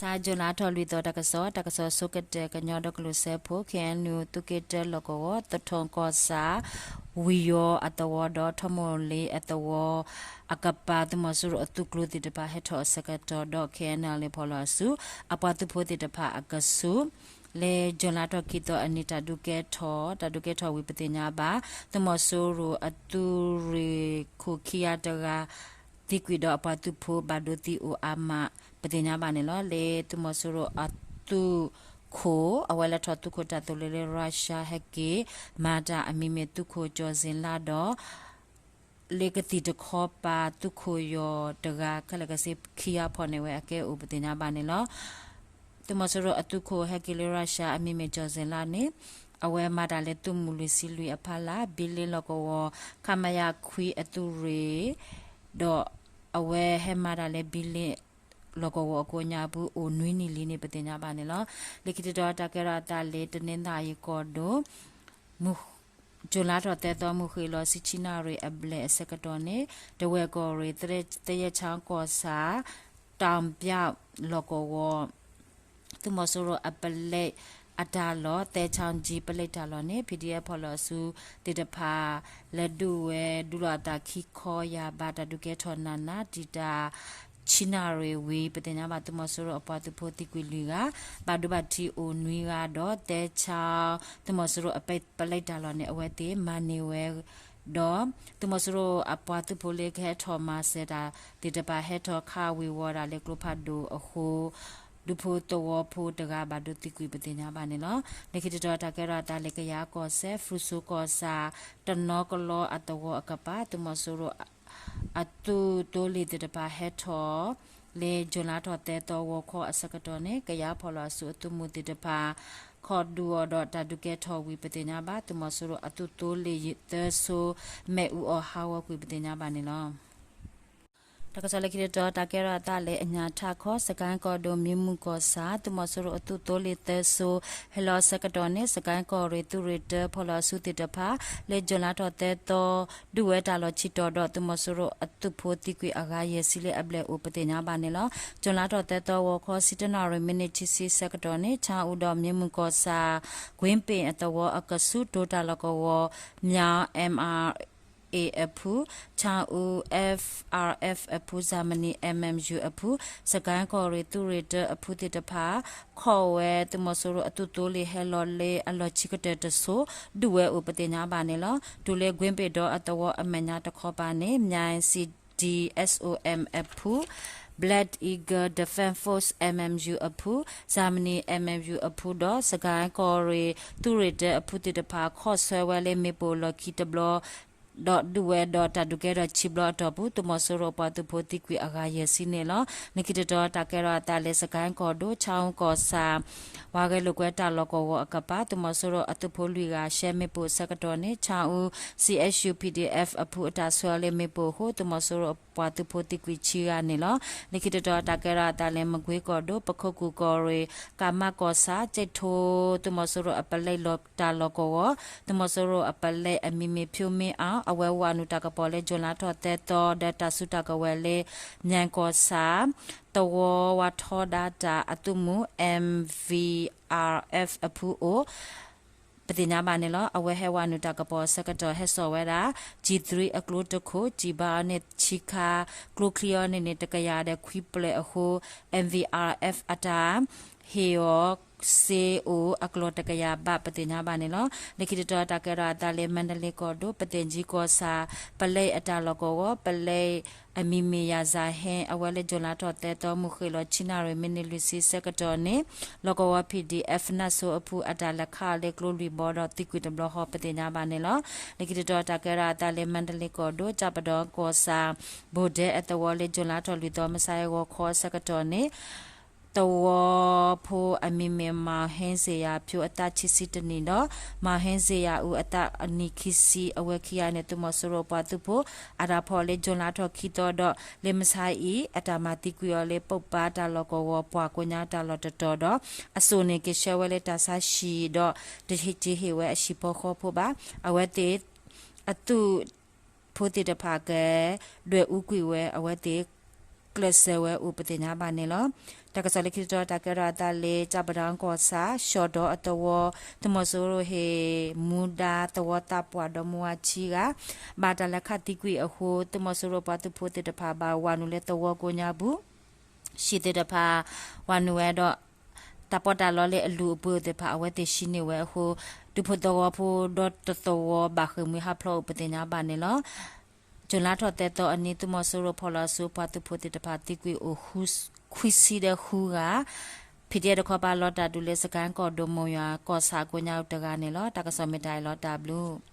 တၢ် June လါထီၣ်လွံၢ်သီတၢ်ကစီၣ်, တၢ်ကစီၣ်ဆိကတၢၢ် ကညီဒီကလုာ်စၢဖှိၣ် ခ့ၣ်အဲၣ်ယူၣ် သုးက့တၢလီၢ်ကဝီၤ သထူကီၢ်ဆၣ် ဝံၤယီၤအသဝီဒီး ထီမိၢ်လ့အသဝီအကပၤ သုးမီၤစိရိၤအသုးကျိၤသ့ၣ်တဖၣ်ဟဲထီၣ်အဆၢကတီၢ်ဒီး ခ့ၣ်အဲၣ်ယူၣ် ဖီၣ်လီၤအစု အပှၤသုးဖိသ့ၣ်တဖၣ်အကဆူး လၢ June လါထီၣ်ခံသီအနံၤ တၢ်ဒုးကဲထီၣ် တၢ်ဒုးကဲထီၣ်ဝံၤ ပသ့ၣ်ညါဘၣ် သုးမီၤစိရိၤအသုးရ့ၣ်ခိၣ်ခံဂၤတဂၤ သံကွံာ်ဒီးအပှၤသုးဖိဘၣ်ဒိသံအိၣ်အါမး ပသ့ၣ်ညါဘၣ်န့ၣ်လီၤ. လၢသုးမီၤစိရိၤအသုးခိၣ် အဝဲလဲၤထီၣ်သုးခိၣ်တၢ်သိၣ်လိလၢ Russia ဟဲက့ၤမၤတၢ်အမံၤမ့ၢ်သုးခိၣ်ကၠီၣ်စ့လါဒီး လၢကသံၣ်တခီပၤသုးခိၣ်ယီၤတဂၤ ခဲလၢာ်ခဲဆ့ခံဂၤဖီၣ်န့ၢ်ဝဲအကဲအိၣ် ပသ့ၣ်ညါဘၣ်န့ၣ်လီၤ. သုးမီၤစိရိၤအသုးခိၣ်ဟဲက့ၤလၢ Russia အမံၤမ့ၢ်ကၠီၣ်စ့လါန့ၣ် အဝဲမၤတၢ်လၢသုးမုၢ်လွံၢ်ဆံလွံၢ်အဖီလာ် ဘံလ့လီၢ်ကဝီၤ ခမရ ခွံအသုးရ့ၣ် ဒီးအဝဲဟဲမၤတၢ်လၢဘံလ့ လီၢ်ကဝီၤအကိးညါပူၤအိၣ်နွံနံၣ်လံန့ၣ် ပသ့ၣ်ညါဘၣ်န့ၣ်လီၤ. လၢခံတတီၤတၢ်ကဲထီၣ်အသးလၢ တနီသရံၣ်ကီၢ်ဒိၣ် June လါထီၣ်သၢသီ မုၢ်ဃ့ၢ်လီၤဆံဆံနၣ်ရံၣ်အဘျဲၣ်အဆၢကတီၢ်န့ၣ် တဝဲၢ်ကီၢ်ရ့ၣ် သရဲချောင်းကီၢ်ဆၣ် တၢ်ပၠၣ်လီၢ်ကဝီၤ သုးမီၤစိရိၤအပလဲအတၢ်လီၢ် သဲချောင်းကၠံ ပလဲတၢ်လီၢ်န့ၣ် PDF ဖီၣ်လီၤအစုသ့ၣ်တဖၣ် လဲၤဒုးဝဲဒုးလိာ်အသးခံခီယၢ်ဘး တၢ်ဒုးကဲထီၣ်နးနး တံာ်တာ်ဆံနၣ်ရံၣ်ဝံၤ ပသ့ၣ်ညါဘၣ် သုးမီၤစိရိၤအပှၤသုးဖိသံကွံာ်လွံၢ်ဂၤ ဘၣ်ဒိဘၣ်ထံးအိၣ်နွံဂၤဒီး သဲချောင်း သုးမီၤစိရိၤအပလဲတၢ်လီၢ်န့ၣ် အဝဲသ့ၣ်မၤန့ၢ်ဝဲ ဒီး သုးမီၤစိရိၤအပှၤသုးဖိလၢကဟဲထီၣ်မၤစၢၤတၢ်သ့ၣ်တဖၣ် ဟဲထီၣ်ခးဝ့ၤဝီၤတၢ်လၢကျိဖးဒိၣ်အဃိ ဒူဖိသဝီဖိတဂၤဘၣ်ဒိသံကွံာ် ပသ့ၣ်ညါဘၣ်န့ၣ်လီၤ. လၢခံတတီၤတၢ်ကဲထီၣ်အသးလၢကယၤကီၢ်စဲၣ် ဖရူစိကီၢ်ဆၣ် တနီကလီအသဝီအကပၤ သုးမီၤစိရိၤ အသုးသိလ့ၣ်သ့ၣ်တဖၣ်ဟဲထီၣ် လၢ June လါထီၣ်သၢသီ ဂီၤခီအဆၢကတီၢ်န့ၣ် ကယၤဖီၣ်လီၤအစုအသုးမုၢ်သ့ၣ်တဖၣ် ခီၣ်ဒုးအီၤဒီးတၢ်ဒုးကဲထီၣ်ဝံၤ ပသ့ၣ်ညါဘၣ် သုးမီၤစိရိၤအသုးသိလ့ၣ်သၢစိ မ့ၣ်အူအီၣ်ဟးဂီၤကွံာ် ပသ့ၣ်ညါဘၣ်န့ၣ်လီၤ. တၢ်ကစီၣ်လၢခံတတီၤ တၢ်ကဲထီၣ်အသးလၢအညၣ်ထးခီ စကဲၣ်ကီၢ်ဒိၣ် မ့ၢ်မုၢ်ကီၢ်ဆၣ် သုးမီၤစိရိၤအသုးသိလ့ၣ်သၢစိ ဟဲလီၤအဆၢကတီၢ်န့ၣ် စကဲၣ်ကီၢ်ရ့ၣ်သုးရ့ၣ်တၢဖီၣ်လီၤအစုသ့ၣ်တဖၣ် လၢ June လါထီၣ်သၢသီ ဒုးဝဲတၢ်လီၢ်ဆံတီၤဒီး သုးမီၤစိရိၤအသုးဖိသံကွံာ်အဂၤယဲၢ်ဆံလၢအဘျဲၣ်အိၣ် ပသ့ၣ်ညါဘၣ်န့ၣ်လီၤ. June လါထီၣ်သၢသီ ဂီၤခီ ဆံတၢနၣ်ရံၣ် မံးနံးခံဆံဆၢကတီၢ်န့ၣ် ဆၣ်အူဒီးမ့ၢ်မုၢ်ကီၢ်ဆၣ် ကွ့ပ့ၣ်အသဝီအကဆူး တိၤတၢ်လီၢ်ကဝီၤ မၠၣ် MRA အဖု, ဆၣ်အူ FRF အဖု, Germany MMU အဖု, စကဲၣ်ကီၢ်ရ့ၣ်သုးရ့ၣ်တၢအဖုသ့ၣ်တဖၣ် ခီၣ်ဝဲသုးမီၤစိရိၤအသုးသိလ့ၣ် ဟဲလီၤလၢအလီၢ်ဆံကတၢၢ်တစိၤ ဒုးဝဲအိၣ် ပသ့ၣ်ညါဘၣ်န့ၣ်လီၤ. တုၤလၢကွ့ပ့ၣ်ဒီအသဝီအမဲာ်ညါတခီပၤန့ၣ် မၠၣ် CDSOM အဖု, Black Eagle Defense Force MMU အဖု, Germany MMU အဖုဒီး စကဲၣ်ကီၢ်ရ့ၣ်သုးရ့ၣ်တၢအဖုသ့ၣ်တဖၣ် ခီၣ်ဆၢဝဲလၢမ့ၣ်ပိၢ်လီၢ်ခံတဘျီ ဒီးဒုးဝဲဒီးတၢ်ဒုးကဲထီၣ်ဆံဘျီအတီၢ်ပူၤ သုးမီၤစိရိၤအပှၤသုးဖိသံကွံာ်အဂၤယဲၢ်ဆံန့ၣ်လီၤ. လၢခံတတီၤတၢ်ကဲထီၣ်အသးလၢ စကဲၣ်ကီၢ်ဒိၣ် ဆၣ်အူကီၢ်ဆၣ် ဝၤဂဲၤလိာ်ကွဲတၢ်လီၢ်ကဝီၤအကပၤ သုးမီၤစိရိၤအသုးဖိလွံၢ်ဂၤ ရှဲမ့ၣ်ပိၢ်အဆၢကတီၢ်န့ၣ် ဆၣ်အူ CSU PDF အဖုအတၢ်ဆှၢလၢမ့ၣ်ပိၢ်အဃိ သုးမီၤစိရိၤအပှၤသုးဖိသံကွံာ်ဆံဂၤန့ၣ်လီၤ. လၢခံတတီၤတၢ်ကဲထီၣ်အသးလၢမကွ့ကီၢ်ဒိၣ် ပခိၣ်ကူၣ်ကီၢ်ရ့ၣ် ကၣ်မၣ်ကီၢ်ဆၣ် ကၠဲးထိ သုးမီၤစိရိၤအပလဲတၢ်လီၢ်ကဝီၤ သုးမီၤစိရိၤအပလဲအမံၤမ့ၢ်ဖၠိမ့ၣ်အၣ် အဝဲဝၤနုာ်တၢ်ကပီၤလၢ June လါထီၣ်သၢသီ ဒီးတၢ်စုတၢ်ကဝဲၤလၢ မၠဲၣ်ကီၢ်ဆၣ် သဝီဝၤထီဒါတၢ်အသုးမုၢ် MVRF အဖုအိၣ် ပသ့ၣ်ညါဘၣ်န့ၣ်လီၤ. အဝဲဟဲဝၤနုာ်တၢ်ကပီၤအဆၢကတီၢ် ဟဲစိာ်ဝဲဒၣ် G three အကျိတခိၣ် ကျံၣ်ဘၣ်အီၤန့ၣ်ဆံခါ ကျိချံအီၤန့ၣ်န့ၣ် တကယၤဒီးခွံဖျၢၣ်အဃိ MVRF အတၢ်ဟ့ၣ်အီၤ စ့အိၣ်အကျိၤတကယၤဘး ပသ့ၣ်ညါဘၣ်န့ၣ်လီၤ. လၢခံတတီၤတၢ်ကဲထီၣ်အသးလၢ မါဒလ့ကီၢ်ဒိၣ် ပသ့ၣ်ကၠံကီၢ်ဆၣ် ပလဲအတၢ်လီၢ်ကဝီၤ ပလဲအမံၤမ့ၢ်ယၤစၢ်ဟဲ အဝဲလၢ June လါထီၣ်သၢသီ မုၢ်ဃ့ၢ်လီၤဆံနၣ်ရံၣ် မံးနံးလွံၢ်ဆံဆၢကတီၢ်န့ၣ် လီၢ်ကဝီၤ PDF နၢ်စိအဖုအတၢ်လဲၤခးအီၤလၢကျိလွံၢ်ဘီဒီး သံကွံာ်တဘျီဃီ ပသ့ၣ်ညါဘၣ်န့ၣ်လီၤ. လၢခံတတီၤတၢ်ကဲထီၣ်အသးလၢ မါဒလ့ကီၢ်ဒိၣ် ကၠၣ်ပဒီကီၢ်ဆၣ် ဘိၣ်ဒဲအသဝီလၢ June လါထီၣ်လွံၢ်သီ မုၢ်ဆါအံၤဂီၤခီအဆၢကတီၢ်န့ၣ် သဝီဖိအမံၤမ့ၢ် မၤဟ့စ့ယၤဖၠိ အသးခံဆံတနံၣ်ဒီး မၤဟ့စ့ယၤအူ အသးအနံၣ်ခံဆံ အဝဲခံဂၤန့ၣ် သုးမီၤစိရိၤပှၤသုးဖိ အတၢ်ဖီၣ်လၢ June လါထီၣ်ခံသီဒီး လၢမုၢ်ဆါအံၤ အတၢ်မၤသံကွံာ်အီၤလၢ ပုၢ်ပၢ်တၢ်လီၢ်ကဝီၤ ပှၢ်ကိညါတၢ်လီၢ်တတီၤဒီး အစိၣ်န့ၣ်က့ၤဆှၢဝဲလၢတၢ်ဆါဟံၣ်ဒီး တဟ့ၣ်က့ၤဟ့ၣ်ဝဲအဟံၣ်ဖိဃီဖိဘၣ်. အဝဲသ့ၣ် အသုး ဖိသ့ၣ်တဖၣ်က ဒွဲၣ်အူကွံာ်ဝဲ အဝဲသ့ၣ် ကျဲးစၢးဝဲအိၣ်ပသ့ၣ်ညါဘၣ်န့ၣ်လီၤ. တၢ်ကစီၣ်လၢခံတတီၤ တၢ်ကဲထီၣ်အသးလၢ ကၠၣ်ပဒၣ်ကီၢ်ဆၣ် ရှီၣ်ဒီအသဝီ သုးမီၤစိရိၤဟ့ၣ်မူဒါသဝီသးပှၢ်ဒီမါဝၤဆံဂၤ ဘၣ်တၢ်လဲၤခးသံကွံာ်အဃိ သုးမီၤစိရိၤပှၤသုးဖိသ့ၣ်တဖၣ်ဘၣ်ဝၤနုာ်လၢသဝီကိးညါပူၤ ဟံၣ်သ့ၣ်တဖၣ် ဝၤနုာ်ဝဲဒီး တၢ်ပီးတၢ်လီလၢအလုၢ်အပှ့ၤသ့ၣ်တဖၣ် အဝဲသ့ၣ်ဟံးန့ၢ်ဝဲအဃိ ဒူဖိသဝီဖိဒီတသဝီဘၣ်ဃ့ၢ်မှံဟးဖျိးအိၣ်ပသ့ၣ်ညါဘၣ်န့ၣ်လီၤ. ကၠူၤလါထီၣ်သၢသီအနံၤ သုးမီၤစိရိၤဖီၣ်လီၤအစုပှၤသုးဖိသ့ၣ်တဖၣ်သံကွံာ်အိၣ် ခွံဆံဒီးဃုဂၤ ဖံးတံၢ်တခီပၤလီၤတၢ်ဒုးလၢ စကဲၣ်ကီၢ်ဒိၣ်မိၢ်ယွၤကီၢ်ဆၣ်ကိးညါအတဂၤန့ၣ်လီၤ. တၢ်ကစီၣ်မ့ၢ်တၢ်အံၤလီၤ တၢ်ဘျုး